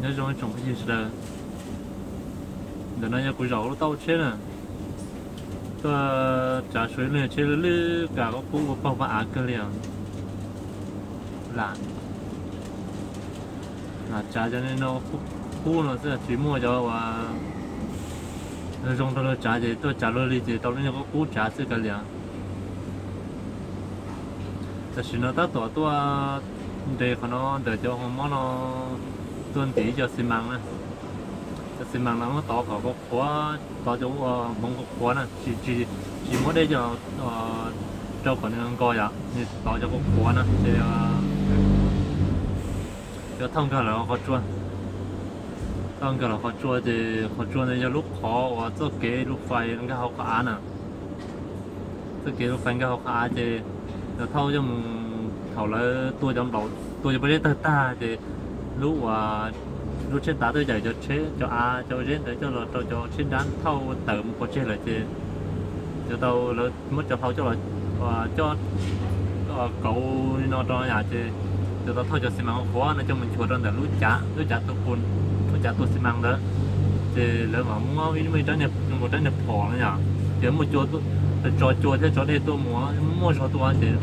Nyob zoo ib tsoom phooj ywg sawv daws, ntawm no yog kuv zaum lub taub tsheb na, tuaj tsav suav ib lub tsheb lwj lwj kam qub qub ua paug paj av kawg li os. Lam, lam tsav cov no qub qub no xwb, tsis muaj cov uas zoo rau luag tsav ces tuaj tsav luag li ces tau lub nyuag qub qub tsav xwb kav liam. Tam sim no tab tom tuaj nres qhov no ntawm cov hoo mob no tuaj ntim cov xi mas na. Cov xi mas no muab tov kom qhuav qhuav, tov cov ua hmoov qhuav qhuav na, tsis, tsis muab dej coj rau kom nws nkos yom, tov cov qhuav qhuav na ces yuav thauj nkag lawm qhov tsua. Thauj nkag lawm qhov tsua ces qhov tsua ntawd yog lub qhov uas txoj kev lub fais nkag hauv qhov av na. Txoj kev lub fais nkag hauv qhov av ces yuav thauj coj mus, thaum lawv tua cov nplaum, tua cov pob zeb tawg tag ces lub uas, lub tsheb tav tuaj yaim cov tsheb, cov av cov pob zeb ntawd coj los rau cov tsheb nrab thauj tawm mus pov tseg lawm ces yuav tau lawv muab cov hlau coj los, coj kauv li no rau yom ces yuav tau thauj cov xi mas qhuav no coj mus nchuav rau ntawm lub cav, lub cav tua pus, lub cav tua xi mas ntawd. Ces lawv mam muab ib, muaj ib rab niag, nkaus rab niag phom no yom, ces muaj cua, tso cua thiab tso dej tuaj mus, muaj zog tuaj ces,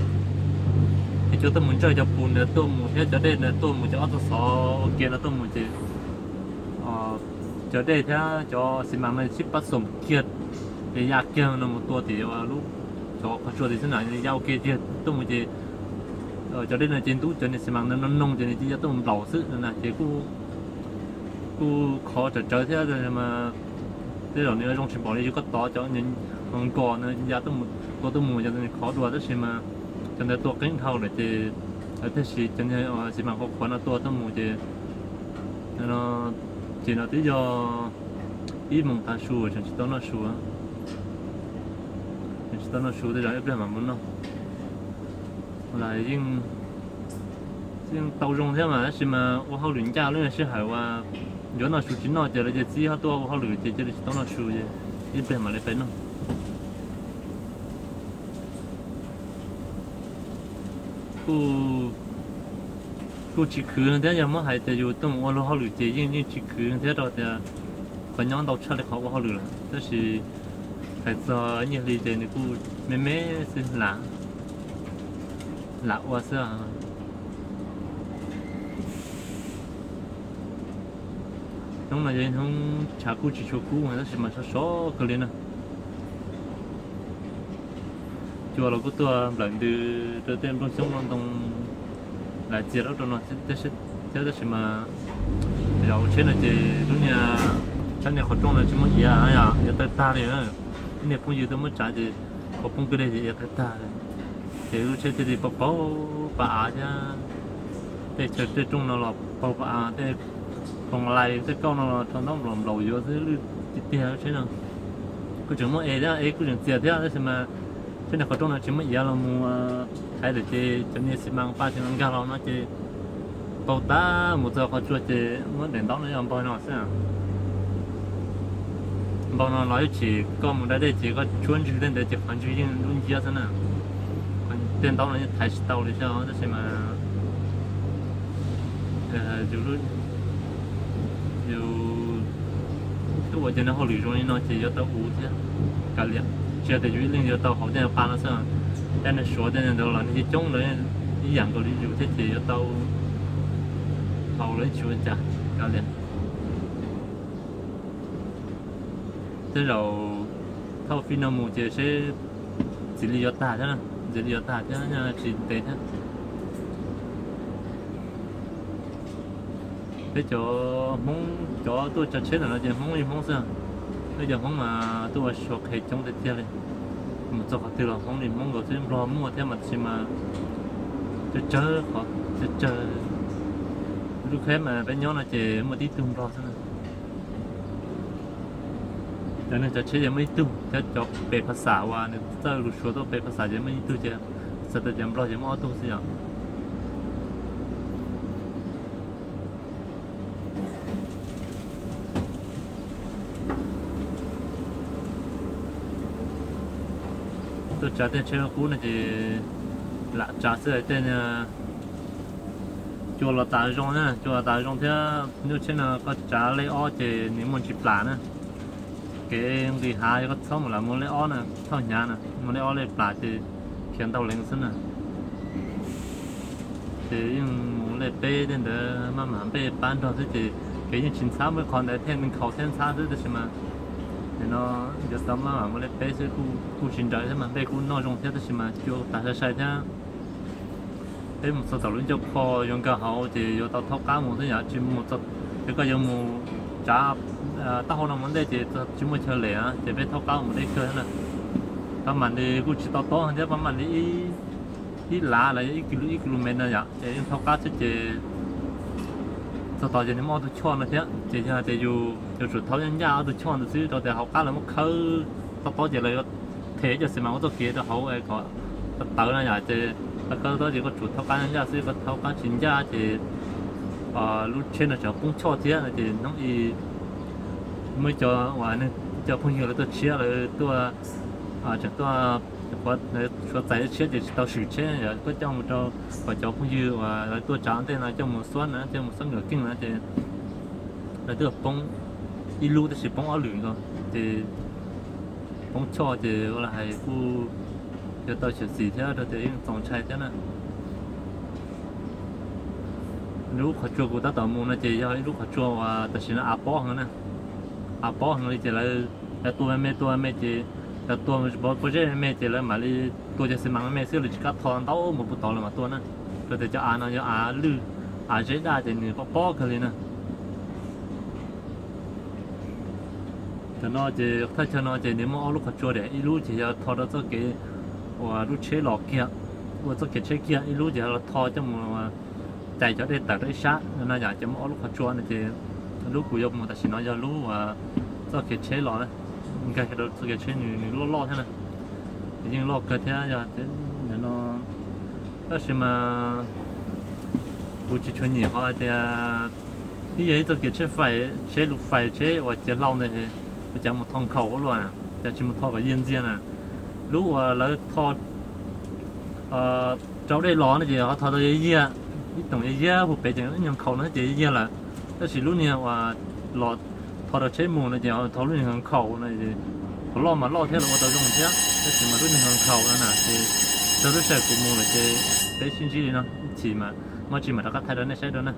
ces cua tuaj mus ntsawj cov pus ntawd tuaj mus thiab cov dej ntawd tuaj mus, cov ob txoj xov ua ke no tuaj mus ces cov dej thiab cov xi mas no sib pab xoom kiag, ces ya kiag no mus tua tim lub, cov qhov tsua tim xwb na, ya ua ke tiag tuaj mus ces cov dej no ces ntub cov niag xi mas no no ces nws cia ya tuaj mus nplaum xwb na ces kuj khov tsawv tsawv thiab mas tej zaum nws zoo tsis npaum li yus koj tov cov nkos no ya tuaj mus, tua tuaj mus ces nws khov dua tab sis mas cov ntawd tua qeeb dhau lawm ces lawv thiaj siv cov niag xi mas qhuav qhuav no tua tuaj mus ces no, ces no twb yog ib moos tav su tseem tsis tau noj su, tseem tsis tau noj su tej zaum ib pliag mam mus noj. Yeej tau zoo thiab mas tab sis mas ua hauj lwm ncaj lub sij hawm uas yuav noj su tsis noj ces lawv ces txib ho tuaj ua hauj lwm ces cia li tsis tau noj su ces ib pliag mam li peb noj. Kuj tsis khwv thiab, yog muab hais tias yus tuaj mus ua luag hauj lwm ces yeej, yeej tsis khwv thiab rau tias qhov nyob ntau tshaj li qhov ua hauj lwm lawm, tab sis hais txog nyiaj hli ces nws kuj me me xwb, lam, lam ua xwb. Hnub no yog ib hnub tshav kuj tsis tshua kub tab sis mas sov sov kawg li na. Cua los kuj tuaj nplawm ntws rau tej nplooj xyoob nplooj ntoo, lam txias rau rau no thiab tab sis mas zaum tsheb no ces lub niag, sab niag qhov rooj no tsis muaj iav, iav tawg tag li. Ib niag phooj ywg tuaj muab tsav ces qhov poob kawg li ces iav tawg tag li. Ces lub tsheb thiaj li paug paug pa av thiab, tej chaw tej rooj no los paug pa av, tej phoos lais tej kauj no los rho ntaub nplaum nplaum yuav xwb, lwj tiag tiag lub tsheb no. Kuj tseem muaj es thiab, es kuj tseem txias thiab tab sis mas tsheb niag qhov rooj no tsis muaj iav los mus thaiv lawm ces cov niag xi mas pa xi mas nkag los no ces paug tag mus txog qhov tsua ces muab daim ntaub no yog npog no xwb. Npog no los ib chim koj mus da dej ces koj tshuab ntswg tej ntawd ces qhov ntswg yeej lub nciab xwb na. Tej ntaub no yeej thaiv tsis tau li thiab tab sis mas yus, yus twb ua cov niag hauj lwm zoo li no ces yuav tau ua thiab. Kav liam, tsis yog tias yus ib leeg yuav tau haus tej pa no xwb, tej niag suav tej ntawd los nws coob coob lawm, ib yam nkaus li yus thiab ces yuav tau haus lawm tsis ua cas. Kav liam. Tej zaum thauj fij no mus ces seb ntxiv li yuav tag thiab, ntxiv li yuav tag thiab tsis ntev thiab. Peb cov Hmoob cov tuaj tsav tsheb ntawm no ces Hmoob li Hmoob xwb. Peb cov Hmoob mas tuaj ua suav qhev coob tiag tiag li. Mus txog qhov twg los Hmoob li Hmoob nkaus xwb, Nplog muaj thiab mas tab sis mas tsawg tsawg qhov, tsawg tsawg. Lub kheb mas peb nyob no ces muaj tib tug Nplog xwb na. Cov neeg tsav tsheb ces muaj ib tug thiab, cov pes phas xas uas nws txawj lus suav tuaj pes phas xas ces muaj ib tug ces, xav tias cov Nplog ces muaj ob tug xwb yom. Tuaj tsav tej tsheb qub no ces lam tsav xwb, tej, Cua los tas zoo na, cua los tas zoo thiab. Lub tsheb no koj tsav lej ob ces nws muaj ntsis plas na. Kev nqis hav yog koj txhob mus lam mus lej ob na, thauj hnyav na, mus lej ob lej plas ces khiav ntau leev xwb na. Ces yeej mus lej peb tej ntawd maj mam npej pab nrog xwb ces kev yeej tsis ntxhab, muaj qhov ntawd thiaj nkhaus thiab ntxhab xwb, tab sis mas nim no yuav tau maj mam mus lej peb xwb, kuj tsis nrawm thiab mas npej kuj noj zoo thiab, tab sis mas cua tas sai sai thiab. Peb mus txog tom lub ncauj kho yuav nkag hauv ces yuav tau thaub qab mus xwb yom, tsis mus, yog koj yuav mus tsav taub hau no mus ntej ces tsis muaj chaw lem ces peb thaub qab mus deb kawg na. Pab mam li kuj tsis tau tob thiab, pab mam li ib lav los yog ib kis lus ib kis lus mev no yom, ces yeej thaub qab xwb ces txog tod ces nws muaj ob tug choj no thiab, ces yog tias yus yuav tsum thaub ncaj ob tug choj ntawd xwb, rau tias hauv qab lawv muab khawb tob tob ces lawv yuav them cov xi mas ua txoj kev rau hauv kom tawv na yom, ces thaub qab tob ces koj tsum thaub qab ncaj xwb, koj thaub qab tsis ncaj ces lub tsheb no tseem poob choj thiab no ces hnub i muaj ib co uas cov phooj ywg lawv tuaj tshiab lawv tuaj, tseem tuaj suav txais tshiab ces tsis tau swm tsheb, yog tuaj coj mus rau kom cov phooj ywg uas lawv tuaj tsav ntej no coj mus xuab na, coj mus xuab nkawm keej na ces lawv twb poob ib lub tab sis poob ob lwm nkaus ces poob choj ces ua li hais kuj yuav tau xyuam xim thiab rau tias yeej txaus ntshai thiab na. Lub qhov tsua kuv tab tom mus no ces yog ib lub qhov tsua uas tam sim no av pob heev na, av pob heev li ces lawv tua me tua me ces lawv tua pob zeb me me ces lawv mam li tua cov xi mas me me xwb, lawv tsis kam tho ntau mus puag tod lawm mam tua na, rau tias cov av no yog av lwj, av zeb daj ces nws pob pob kawg li na. Tam no ces thaj chaw no ces nws muaj ob lub qhov tsua, ib lub ces yog tho rau txoj kev uas lub tsheb los kiag, ua txoj kev tsheb kiag, ib lub ces yog los tho coj mus cais cov dej tawm rau ib sab no yom, ces muaj ob lub qhov tsua no ces lub kuv yuav mus tam sim no yog lub uas txoj kev tsheb los, nkag rau txoj kev tsheb nws loj loj thiab na, yeej loj kawg thiab yog no, tab sis mas kuv tsis tshua nyiam qhov hais tias ib yog ib txoj kev tsheb fais, tsheb lus fais, tsheb uas ciav hlau ntawd, ua cas mus tho nkhaus ua luaj, cas tsis mus tho kom yiag ntxiag na. Lub uas lawv tho rau dej los no ces ho tho tau yiag yiag, ib toom yiag yiag puag pem ces ib nyuag nkhaus no ces yiag lawm. Tab sis lub niag uas los tho rau tsheb mus no ces tho lub niag nkhaus no, qhov loj mas loj thiab los ua tau zoo thiab, tab sis mas lub niag nkhaus no na ces txog lub sij hawm kuv mus lawm ces peb sib ntsib li no, ib chim mas muaj tsis mam rov qab thaij rau nej saib dua na.